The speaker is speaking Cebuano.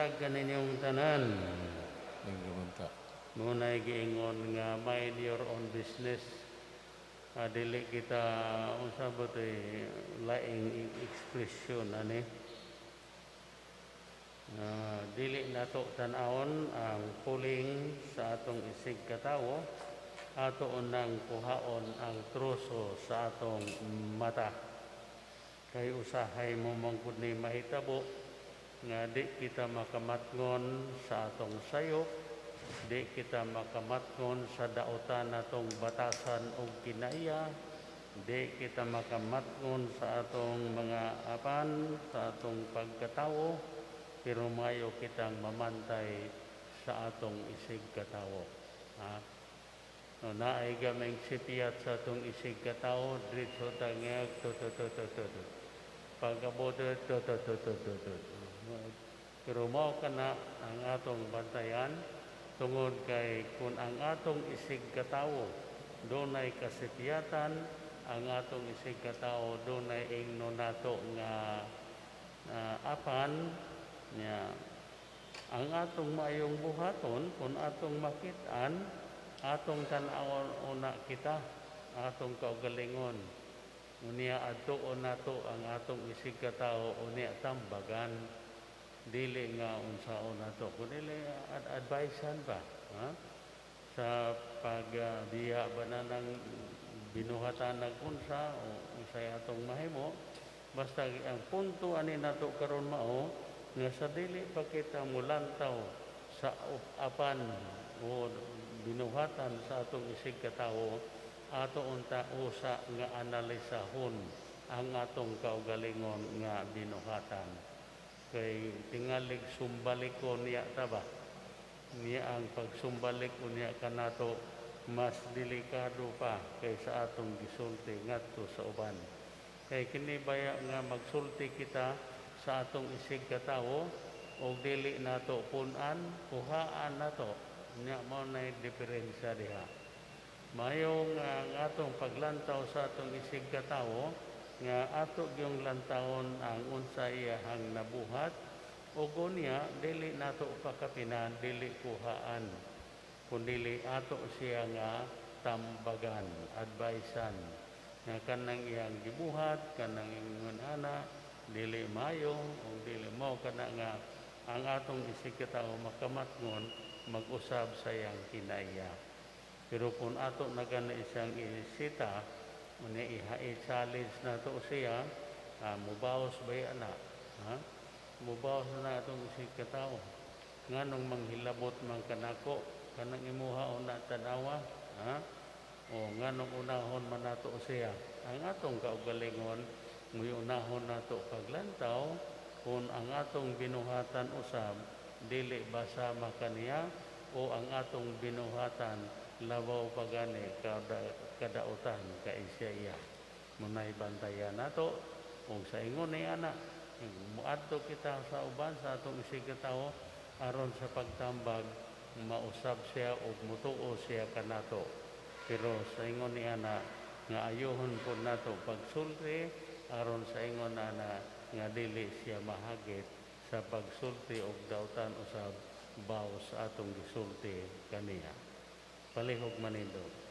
Buntag kaninyong tanan. Maayong buntag. Mao nay giingon nga mind your own business. Dili kita, unsa ba to eh, laing expression ani. Dili nato tan-awon ang puling sa atong isig katawo, ato nang kuhaon ang troso sa atong mata. Kay usahay mo mangkod ni mahitabo nga di kita makamatngon sa atong sayop, di kita makamatngon sa dautan natong batasan og kinaiya, di kita makamatngon sa atong mga apan, sa atong pagkatawo, pero mayo kitang mamantay sa atong isig katawo. Ha? No, naay gaming sipiyat sa atong isig katawo, diretso tangag, to to to to to to. Pagabot, to to to to to to to. Pero mao kana ang atong bantayan tungod kay kung ang atong isig katawo dunay kasipyatan, ang atong isig katawo dunay ingno nato nga apan nya, ang atong maayong buhaton, kung atong makit-an, atong tan-awon una kita atong kaugalingon, unya adtuon nato ang atong isig katawo, unya tambagan, dili nga unsaon nato kun dili advisean ba, ha, sa pagbiya ba na ng binuhatan ng unsa o unsay atong mahimo. Basta ang punto ani nato karon mao nga sa dili pa kita mulantaw sa apan o binuhatan sa atong isig katawo, ato unta usa nga analisahon ang atong kaugalingon nga binuhatan, kay tingalig sumbalikon niya ta ba niya. Ang pagsumbalik unya kanato mas delikado pa kaysa atong gisulti ngadto sa uban, kay kini baya nga magsulti kita sa atong isig katawo og dili nato pun-an, kuhaan nato nya. Mao nay diferensya diha. Mayong ang atong paglantaw sa atong isig katawo nga ato gyung lantawon ang unsa iyahang nabuhat ug unya dili nato pakapinan, dili kuhaan, kundili ato siya nga tambagan, advisean nga kanang iyang gibuhat, kanang ingon ana, dili maayo o dili mo kana nga ang atong isig katawo makamatngon mag-usab sa iyang kinaiya. Pero kung ato na gani siyang isita, unya i-challenge nato siya, mubawas ba na? Ha? Mubawas na atong isig katawo. Nganong manghilabot man kanako, kanang imuha o na tanawa, ha? O nganong unahon man nato siya? Ang atong kaugalingon, muy unahon nato paglantaw kung ang atong binuhatan usab dili ba sama kaniya o ang atong binuhatan labaw pa gani kada kadautan kaysa iya. Munay bantayan nato kung sa ingon ni ana muadto kita sa uban sa atong isig katawo aron sa pagtambag mausab siya ug mutuo siya kanato. Pero sa ingon ni ana nga ayuhon po nato pagsulti aron sa ingon ana nga dili siya mahagit sa pagsulti og dautan usab baw sa atong gisulti kaniya. Palihog manindog.